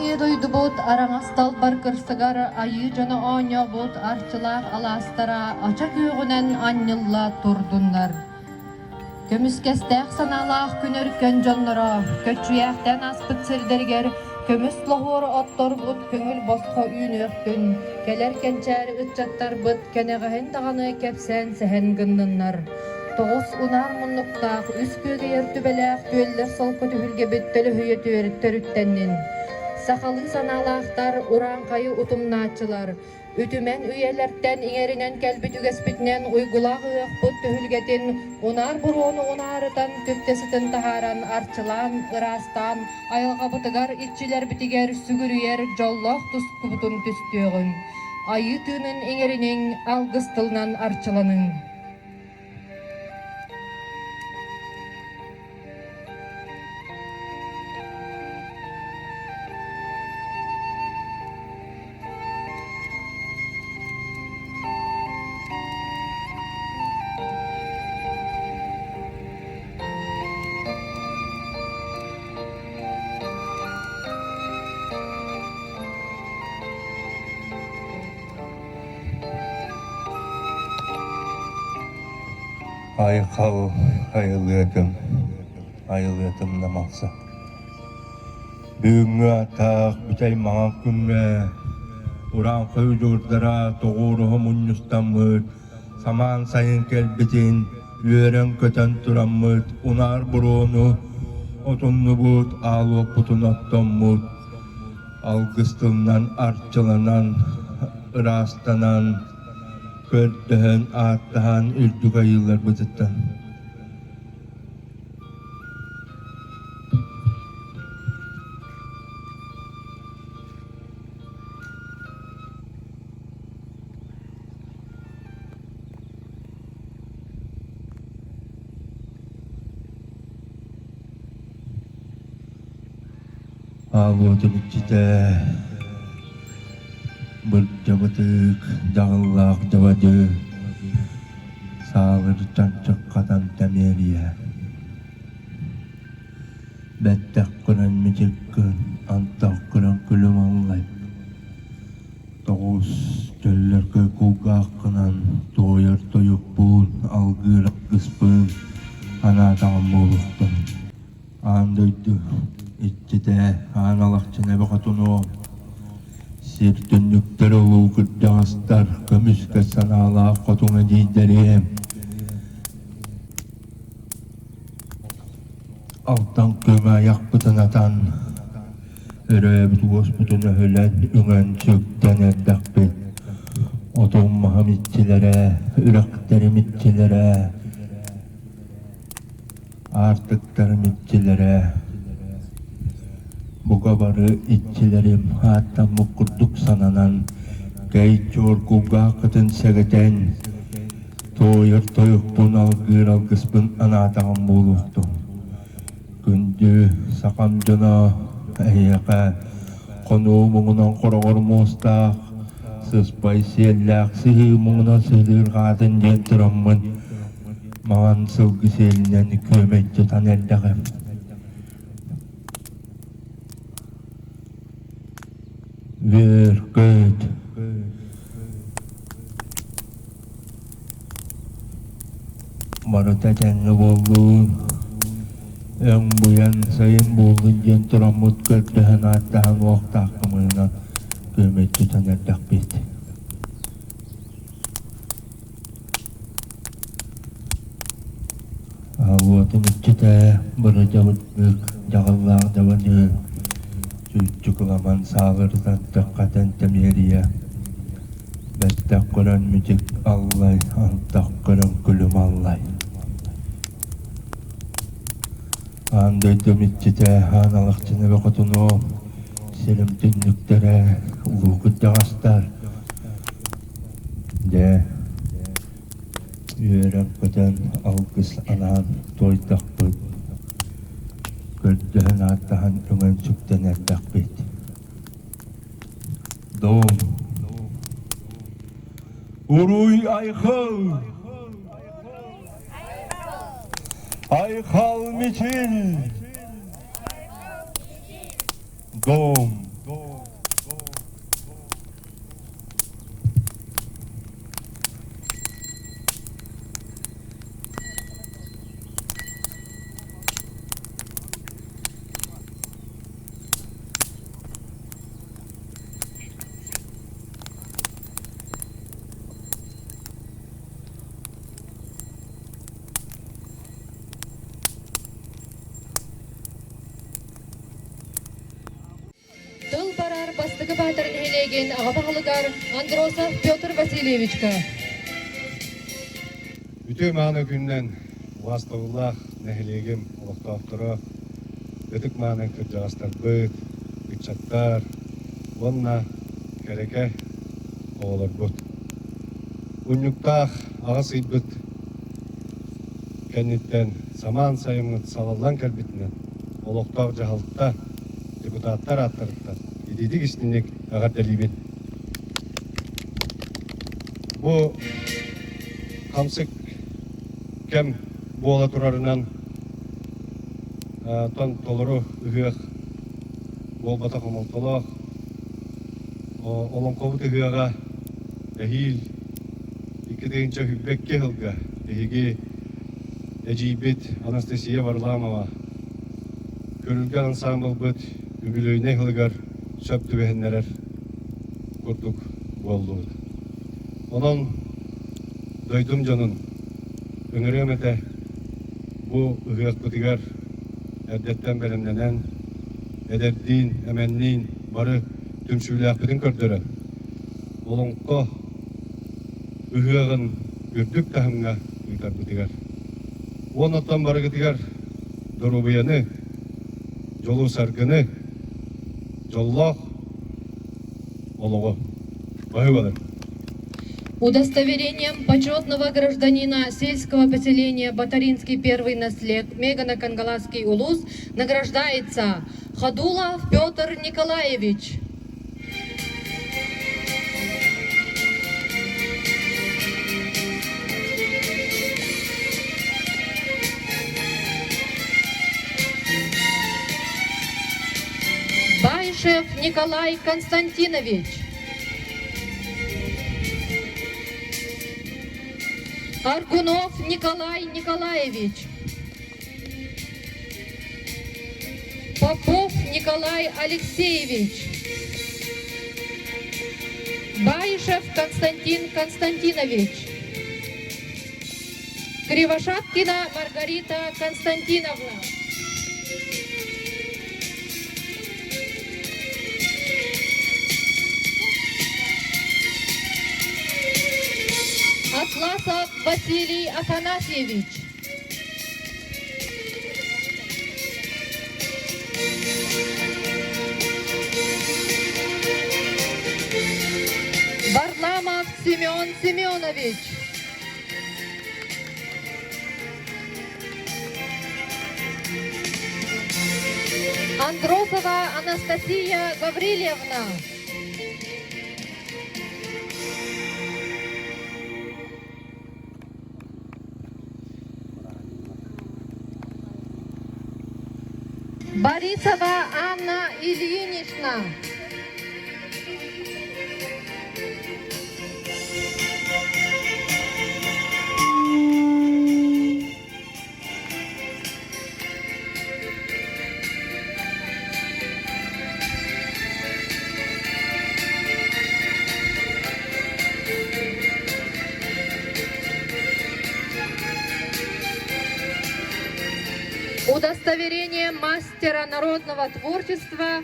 Ийэ дойдубут араҥас далбар кырсыгар айыы дьоно оонньообут арчылаах алаастара ача күөҕүнэн анньылла турдуннар. Көмүскэстээх санаалаах күн өркөн дьонноро көччүйээхтээн ааспыт сирдэригэр көмүс лоһуор отторбут көҥүл босхо үүнүөхтүн, кэлэр кэнчээри ыччаттарбыт кэнэҕэһин даҕаны кэпсээн сэһэн гынныннар. Тоҕус унаар муннуктаах, үс күөгэйэр түбэлээх түөллэр солко түһүлгэбит төлөһүйэ төрүттэннин. Сахалыы санаалаахтар, урааҥхайы утумнааччылар, үтүмэн үйэлэртэн иҥэринэн кэлбит үгэспитинэн уйгулаах ыһыахпыт түһүлгэтин унаар буруону унаарытан түптэ сытын таһааран арчылаан, ыраастаан, айылҕабытыгар, иччилэрбитигэр сүгүрүйэр дьоллоох тускубутун түстүөҕүҥ. Айыы тыынын иҥэриниҥ, алгыс тылынан арчыланыҥ. Айхал айылыатым, айылыатым намалса. Бүгүҥҥү ааттаах бүтэй маҥан күҥҥэ урааҥхай удьуордара тоҕуоруһа мунньустаммыт, самаан сайын кэлбитин үөрэн-көтөн тураммыт, унаар буруону отуннубут, аал уоппутун оттоммут, алгыс тылынан арчыланан, ыраастанан, көрдөһөн, ааттаһан үрдүк айыыларбытыттан Аалуотун иччитэ Бырдьабытык дьаҕыллаах дьабадьы Саалыр чанчык хатан тэмиэрийэ Бэттэх көрөн мичик гын, антах көрөн күлүм аллай Тоҕус чөллөркөй кулгааххынан туойар тойукпун, алгыыр алгыспын анаатаҕым буолуохтун. Аан дойду иччитэ, аан алахчын эбэ хотунуом, сир түннүктэр улуу кырдьаҕастар, көмүскэ санаалаах хотуҥ эдьиийдэриэм, Алтан көмө айахпытын атан, өрөөбүт уоспутун өһүлэн, үҥэн-сүктэн эрдэхпит. Отум маһым иччилэрэ, үрэхтэрим иччилэрэ, аартыктарым иччилэрэ, бука бары иччилэрим ааттаммыт курдук сананан, кэй чуор кулгааххытын сэгэтэн, Туойар тойукпун алгыыр алгыспын анаатаҕым буолуохтун. Күндү сахам дьоно эһиэхэ хонуу муҥунан хороҕор муостаах, сыспай сиэллээх сыһыы муҥунан сыһыырҕаатын диэн тураммын маҥан сылгы сиэлинэн күөмэй тутан эрдэҕим. Үөр-көт Барыта этэҥҥэ буоллун, өҥ-быйаҥ сайын буоллун диэн тураммыт көрдөһөн ааттаһан уохтаах кымыһынан күөмэй тутан эрдэхпит. Уотум иччитэ бырыдьабытнык дьаҕыллаах дьабаныы чууччукуламан саалырытан төххөтөн тэмиэрийэ бэттэх көрөн мүчүк аллай антах көрөн күлүм аллай Аан дойдум иччитэ аан алахчын эбэ хотунуом сирим түннүктэрэ улуу кырдьаҕастар дьэ Үөрэн-көтөн алгыс анаан туойдахпыт, көрдөһөн-ааттаһан үҥэн-сүктэн эрдэхпит. Дом! Уруй айхал! Айхал мичил! Дом! Баатар нэһилиэгин аҕа баһылыгар Андросов Петр Васильевичка. Үтүө мааны күнүнэн убаастабыллаах нэһилиэгим олохтоохторо, ытык мааны кырдьаҕастарбыт, ыччаттар уонна кэрэкэ оҕолорбут. Унньуктаах аҕыс ыйбыт кэнниттэн самаан сайыммыт салаллан кэлбитинэн олохтоох дьаһалта депутаттар ааттарыттан итиитик истиҥник эҕэрдэлиибин. Бу хамсык кэм буола турарынан тон толору ыһыах буолбатах хомолтолоох. Олоҥхобут ыһыаҕа эһиил 2022 сылга биһиги эдьиийбит Анастасия Варламова Күрүлгэн ансаамбылбыт үбүлүөйнэй сылыгар сөп түбэһиннэрэр курдук буоллубут. Онон дойдум дьонун ыҥырыам этэ бу ыһыахпытыгар эрдэттэн бэлэмнэнэн, эдэрдиин, эмэнниин бары түмсүүлээхпитин көрдөрөн, олоҥхо ыһыаҕын үрдүк таһымҥа ыытарбытыгар. Уонна оттон барыгытыгар доруобуйаны, дьолу-саргыны, дьоллоох олоҕу баһыыбалар. Удостоверением почетного гражданина сельского поселения Батаринский первый наслед Мегано-Кангаласский улус награждается Ходулов Петр Николаевич. Баишев Николай Константинович. Аргунов Николай Николаевич. Попов Николай Алексеевич. Баишев Константин Константинович. Кривошапкина Маргарита Константиновна. Атласов Василий Афанасьевич. Варламов Семен Семенович. Андросова Анастасия Гаврильевна. Борисова Анна Ильинична. Удостоверение мастера народного творчества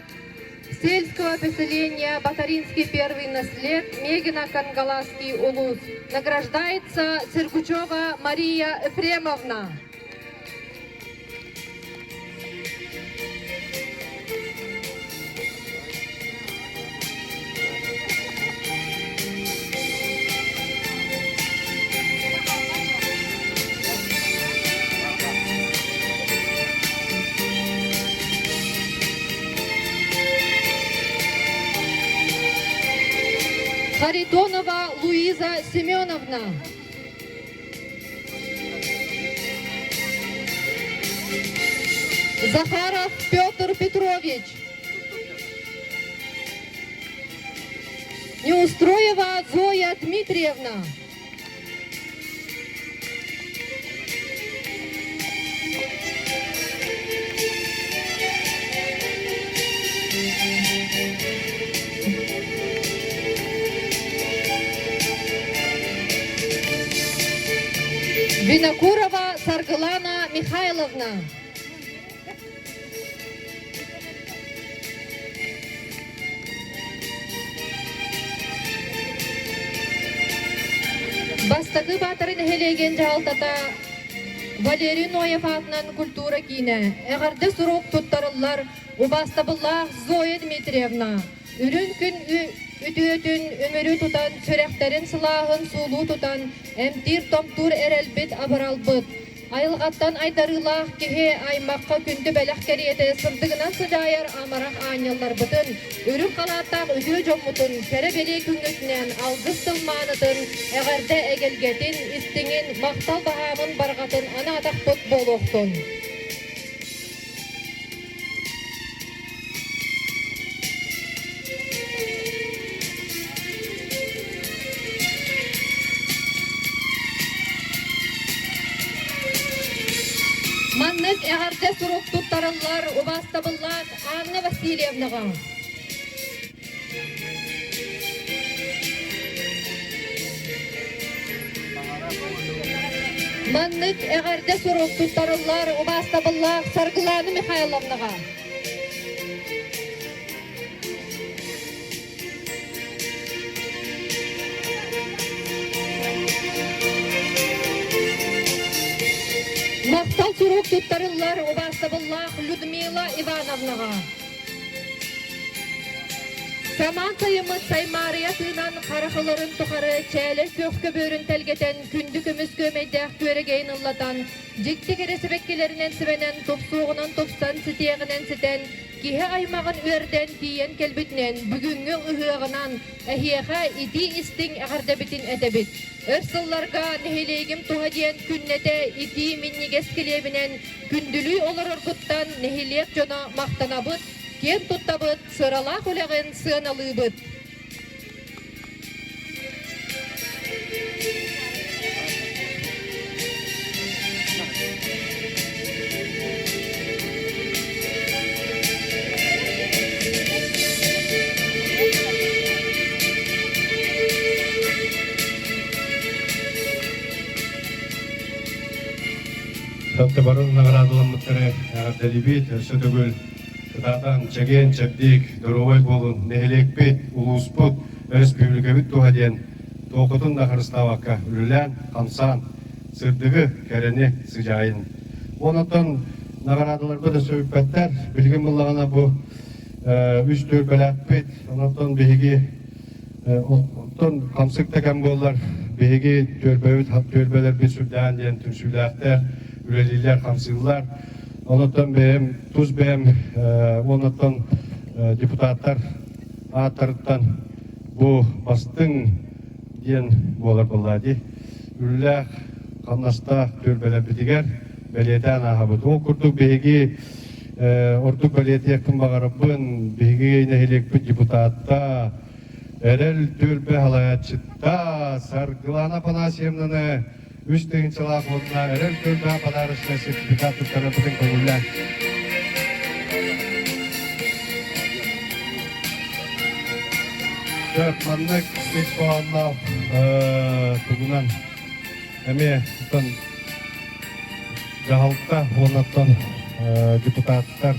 сельского поселения Батаринский первый наслед Мегино-Кангаласский улус награждается Сергучева Мария Ефремовна. Харитонова Луиза Семеновна. Захаров Петр Петрович. Неустроева Зоя Дмитриевна. Винокурова Саргылана Михайловна. Бастакы Баатара нэһилиэгин дьаһалтата Валерий Ноев аатынан культура киинэ эҕэрдэ сурук туттарыллар убаастабыллаах Зоя Дмитриевна үрүҥ күн үтүөтүн үмүрү тутан сүрэхтэрин сылааһын суулуу тутан эмтиир-томтуур эрэлбит абыралбыт Айылҕаттан айдарыылаах киһи аймахха күндү бэлэх кэриэтэ сырдыгынан сыдьаайар амарах аанньалларбытын, үрүҥ халааттаах үтүө дьоммутун кэрэ-бэлиэ күҥҥүтүнэн алгыс тыл маанытын, эҕэрдэ эгэлгэтин, истиҥин, махтал баһаамын барҕатын анаатахпыт буолуохтун! Маннык эҕэрдэ сурук туттарыллар убаастабыллаах Анна Васильевнаҕа. Маннык эҕэрдэ сурук туттарыллар убаастабыллаах Саргылаана Михайловнаҕа. Махтал сурук туттарыллар убаастабыллаах Людмила Ивановнаҕа. Самаан сайыммыт саймаарыйа тыынан харахыларын тухары чээлэй күөх көбүөрүн тэлгэтэн күндү көмүс күөмэйдээх күөрэгэйин ыллатан, дьикти кэрэ сибэккилэринэн сибэнэн, тупсуоҕунан тупсан, ситиэҕинэн ситэн, киһи аймаҕын үөрдэн тиийэн кэлбитинэн бүгүҥҥү ыһыаҕынан эһиэхэ итии-истиҥ эҕэрдэбитин этэбит. Өр сылларга нэһилиэгим туһа диэн күннэтэ итии минньигэс килиэбинэн күндүлүү олороргуттан нэһилиэк дьоно махтанабыт, киэн туттабыт, сыралаах үлэҕин сыаналыыбыт. Таптабарын наҕараадаламмыттары эҕэрдэлиибит, өссө төгүл кытаатан чэгиэн, чэбдик, доруобай буолун, нэһилиэкпит, улууспут, өрөспүүбүлүкэбит туһа диэн туоххутун да харыстаабакка үлэлээн, хамсаан, сырдыгы, кэрэни сыдьаайын. Онтон наҕараадаларбыт өссө бүппэттэр. Билигин буллаҕына бу үс түөлбэлээхпит. Онтон биһиги оттон хамсык да кэм буоллар биһиги түөлбэбит түөлбэлэрбит сүрдээн диэн түмсүүлээхтэр, үлэлииллэр, хамсыыллар. Онтон бэйэм тус бэйэм уоннаттан депутаттар ааттарыттан бу бастыҥ диэн буолар буоллаа дии. Үлэлээх, хамнастаах түөлбэлэрбитигэр бэлиэтээн ааһабыт. Ол курдук биһиги ордук бэлиэтиэхпин баҕарабын, биһиги нэһилиэкпит депутатта, Эрэл түөлбэ салайааччыта Саргылана Афанасьевнаны үс тыһыынчалаах уонна Эрэл түөлбэ подарочнай сертификат туттарарбытын көҥүллээн. Сөп, маннык ис хоһоонноох тугунан эмиэ оттон дьаһалта уонна оттон депутаттар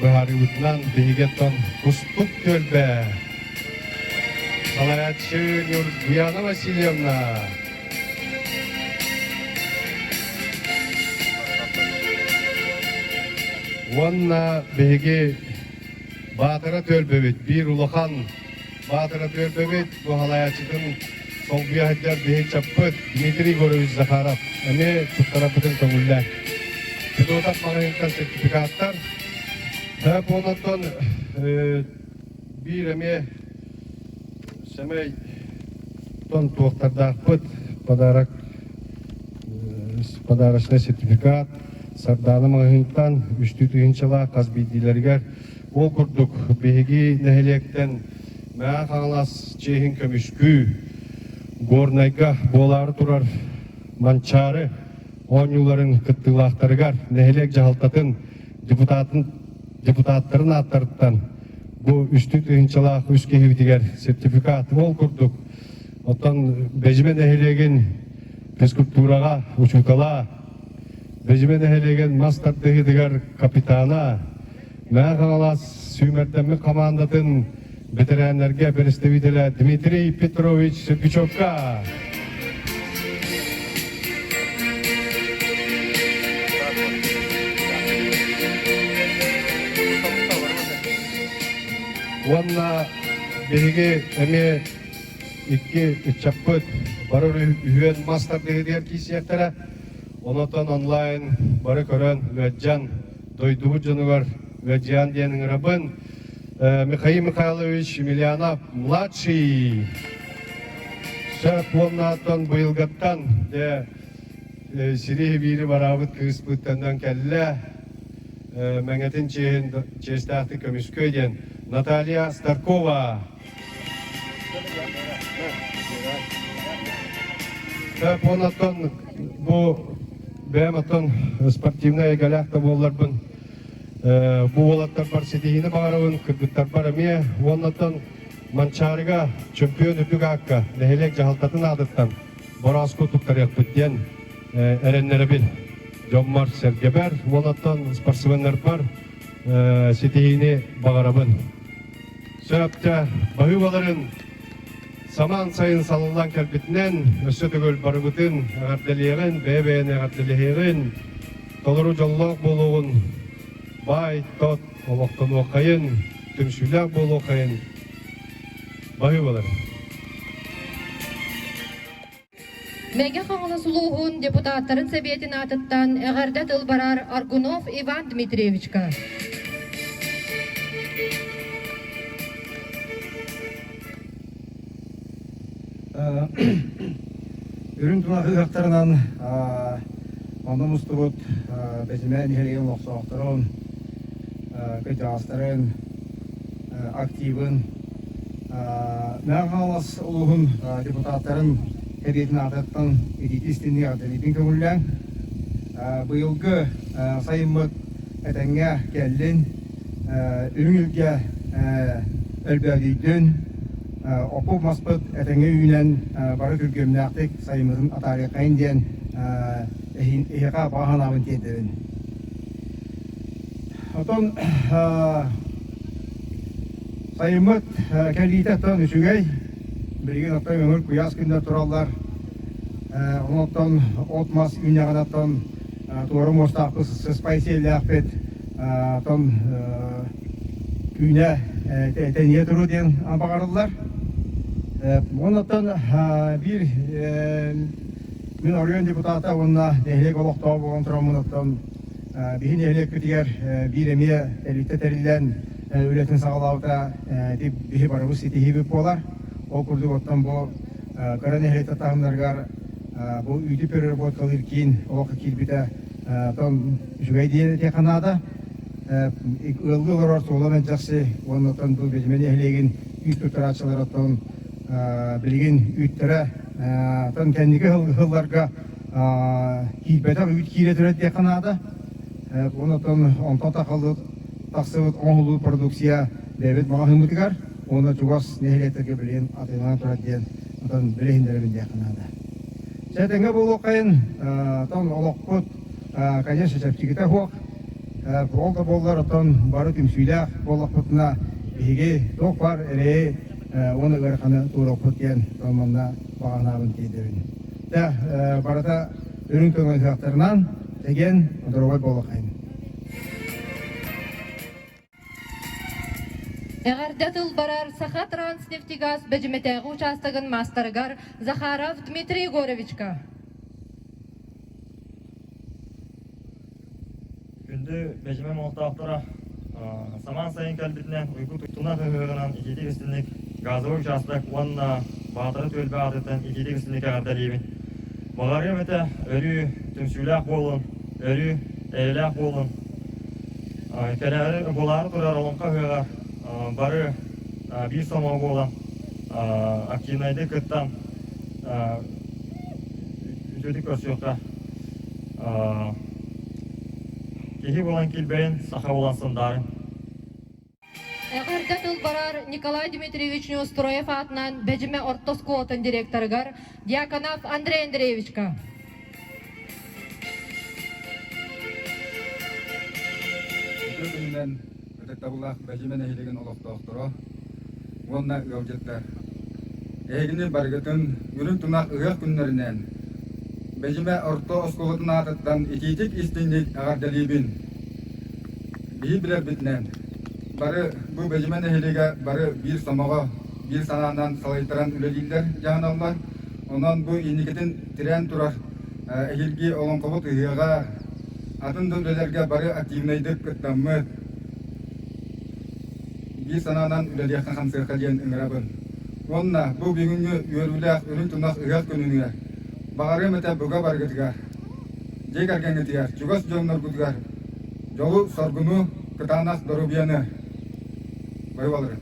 быһаарыыбытынан биһиги оттон Кустук түөлбэ салайааччы Нюргуяна Васильевна уонна биһиги Баатара түөлбэбит биир улахан Баатара түөлбэбит бу салайааччытын солбуйа сылдьар биһи чаппыт Дмитрий Егорович Захаров эмиэ туттарарбытын көҥүллээн. Федотов маҕаһыынтан сертификаттар. Онтон биир эмиэ сэмэй тон туохтардаахпыт подарок подарочный сертификат Сардаана маҕаһыынтан үстүү тыһыынчалаах хас биирдиилэригэр Ол курдук, биһиги нэһилиэктэн Мэҥэ Хаҥалас чиэһин көмүскүү Горнайга буолаары турар Манчаары оонньууларын кыттыылаахтарыгар нэһилиэк дьаһалтатын депутатын депутаттарын ааттарыттан бу үстүү тыһыынчалаах үс киһибитигэр сертификат ол курдук оттон Бэдьимэ нэһилиэгин физкультураҕа учуутала Бэдьимэ нэһилиэгин мас тардыһыытыгар капитана Мэҥэ Хаҥалас сүүмэрдэммит хамаандатын Бэтэрээннэргэ представителэ Дмитрий Петрович Сергучевка. Уонна биһиги эмиэ икки ыччаппыт бары үһүөн мас тардыһыытыгар киирсиэхтэрэ. Онотон онлайн бары көрөн ыаддьан дойдубут дьонугар ыаддьыан диэн ыҥырабын. Михаил Михайлович Емельянов младший сөп уоннааттан быйылгаттан дьэ сири биири бараабыт кыыспыт төннөн кэллэ Мэҥэтин чиэһин чиэстээхтик көмүскүө диэн Наталья Старкова Сөп уоннаттан бу бэйэм оттон спортивнай эйгэлээх да буолларбын Бу уолаттарбар ситиһиини баҕарабын, кыргыттарбар эмиэ. Уоннаттан Манчаарыга чөмпүйүөн үрдүк аакка нэһилиэк дьаһалтатын аатыттан борооску туттарыахпыт диэн эрэннэрэбин. Дьоммор-сэргэбэр, уоннаттан спортсменнарбар ситиһиини баҕарабын. Сөптө баһыыбаларын самаан сайын салаллан кэлбитинэн өссө төгүл барыбытын эҕэрдэлиэҕин, бэйэ-бэйэни эҕэрдэлэһиэҕин, толору дьоллоох буолуоҕун, баай-тот олохтонуоххайын, түмсүүлээх буолуоххайын баһыыбалар. Мэҥэ Хаҥалас улууһун депутаттарын сэбиэтин аатыттан эҕэрдэ тыл барар Аргунов Иван Дмитриевичка. Үрүҥ тунах ыһыахтарынан онно мустубут Бэчимэ нэһилиэгин олохтоохторун, кырдьаҕастарын, активын, Мэҥэ Хаҥалас улууһун депутаттарын Сэбиэтин аатыттан итиитин истинник эҕэрдэлиибин көҥүллээҥ. Быйылгы сайыммыт этэҥҥэ кэллин, үрүҥ илгэ өлбөөдүйдүн, оппут маспыт этэҥҥэ үүнэн бары күргүөмнээхтик сайыммытын атаарыаххайын диэн эһиэхэ баҕа санаабын тиэрдэбин. Оттон сайыммыт кэлиитэ оттон үчүгэй. Билигин оттон өҥүр куйаас күннэр тураллар. Онон от-мас үүнэҕин оттон туора муостаахпыт, сыспай сиэллээхпит. Оттон түүнэ тэнийэ туруо диэн баҕарыллар. Онон биир мин оройуон депутата уонна нэһилиэк олохтооҕо буолан тураммын оттон биһи нэһилиэкпитигэр биир эмиэ тэрилтэ тэриллэн үлэтин саҕалаабыта ити биһи барыбыт ситиһиибит буолар. Ол курдук оттон бу кыра нэһилиэктэр таһымнарыгар бу үүтү переработкалыыр киин олоххо киирбитэ оттон үчүгэй диэн этиэххэ наада. Ыаллыы олорор Суола Мэлдьэхси уонна оттон бу Бэдьимэ нэһилиэгин үүт туттарааччылара оттон билигин үүттэрэ оттон кэнники сылларга киирбэтэх үүт киирэ турар диэххэ наада. Уонна оттон онтон тахсыбыт оҥоһуллубут продукция бэйэбит маҕаһыыммытыгар уонна чугас нэһилиэктэргэ билигин атыыланан турар диэн оттон билиһиннэрэбин диэххэ наада. Чэ, тэҥҥэ буолуоххайын, оттон олохпут конечно, чэпчэкитэ суох. Ол да буоллар, оттон бары түмсүүлээх буоллахпытына, биһиги туох баар эрэйи уонна ыараханы туоруохпут диэн манна баҕанаабын тиэрдэбин. Дьэ, барыта үрүҥ көҥүл ыһыахтарынан, чэгиэн, доруобай буолуоххайын. Эҕэрдэ тыл барар Саха Транснефтегаз Бэдьимэтээҕи учаастагын маастарыгар Захаров Дмитрий Егоровичка. Күндү Бэдьимэ олохтоохторо, самаан сайын кэлбитинэн уйгу тунах ыһыаҕынан итиитик истинник газовый учаастак уонна Баатара түөлбэ аатыттан итиитик истинник эҕэрдэлиибин. Баҕарыам этэ өрүү түмсүүлээх буолун, өрүү эйэлээх буолун. Кэлээри буолаары турар Олоҥхо ыһыаҕар бары биир сомоҕо буолан активнайдык кыттан үтүөтүк көрсүөххэ. Киһи буолан килбэйин, саха буолан сандаарыҥ. Эҕэрдэ тыл барар Николай Дмитриевич Неустроев аатынан Бэдьимэ орто оскуолатын директорыгар Дьяконов Андрей Андреевичка. Үтүө күнүнэн ытыктабыллаах Бэдьимэ нэһилиэгин олохтоохторо. уонна ыалдьыттар! Эһигини барыгытын үрүҥ тунах ыһыах күннэринэн Бэдьимэ орто оскуолатын аатыттан итиитик истиҥник эҕэрдэлиибин! Биһи билэрбитинэн, бары бу Бэдьимэ нэһилиэгэ бары биир сомоҕо, биир санаанан салайтаран үлэлииллэр, дьаһаналлар. Онон бу инникитин тирээн турар эһиилги олоҥхобут ыһыаҕа атын да үлэлэргэ бары активнайдык кыттаммыт, биир санаанан үлэлиэххэ-хамсыахха диэн ыҥырабын. Уонна бу бүгүҥҥү үөрүүлээх үрүҥ тунах ыһыах күнүнүгэр баҕарыам этэ бука барыгытыгар, дьиэ кэргэҥҥитигэр, чугас дьонноргутугар дьолу-соргуну, кытаанах доруобуйаны! Бары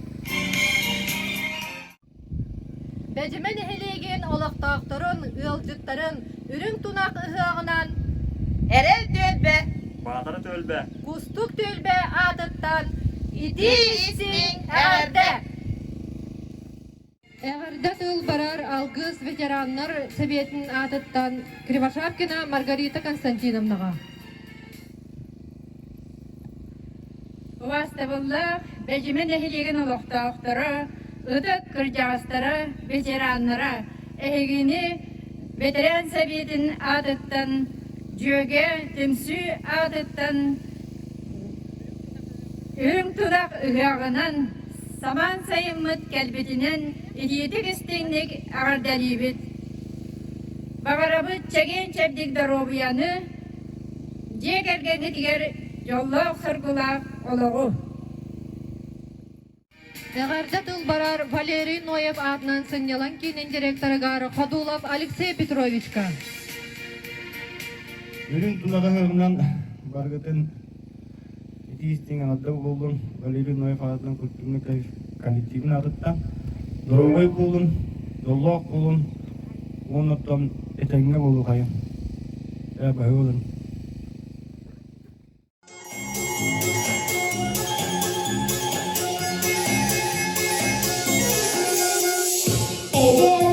Бэдьимэ нэһилиэгин олохтоохторун, ыалдьыттарын үрүҥ тунах ыһыаҕынан Эрэл түөлбэ Баатара түөлбэ Кустук түөлбэ аатыттан итии-истиҥ эҕэрдэ! Эҕэрдэ тыл барар Алгыс ветераннар сэбиэтин аатыттан Кривошапкина Маргарита Константиновнаҕа. Убаастабыллаах Бэдьимэ нэһилиэгин олохтоохторо, ытык кырдьаҕастара, ветераннара, эһигини Бэтэрээн Сэбиэтин аатыттан, Дьүөгэ түмсүү аатыттан Үрүҥ тунах ыһыаҕынан, самаан сайыммыт кэлбитинэн итиитик-истиҥник эҕэрдэлиибит! Баҕарабыт чэгиэн-чэбдик доруобуйаны, Дьиэ кэргэҥҥитигэр дьоллоох-соргулаах олоҕу! Эҕэрдэ тыл барар Валерий Ноев аатынан сынньалаҥ киинин директорыгар Ходулов Алексей Петровичка. Үрүҥ тунаҕыһыгынан баргытын итии истиҥ эҕэрдэ буоллун Валерий Ноев аатынан культурнай коллективын аатыттан доруобай буолун, дьоллоох буолун уонна оттон этэҥҥэ буолуохайын. Ээ баһыылын. Эдэр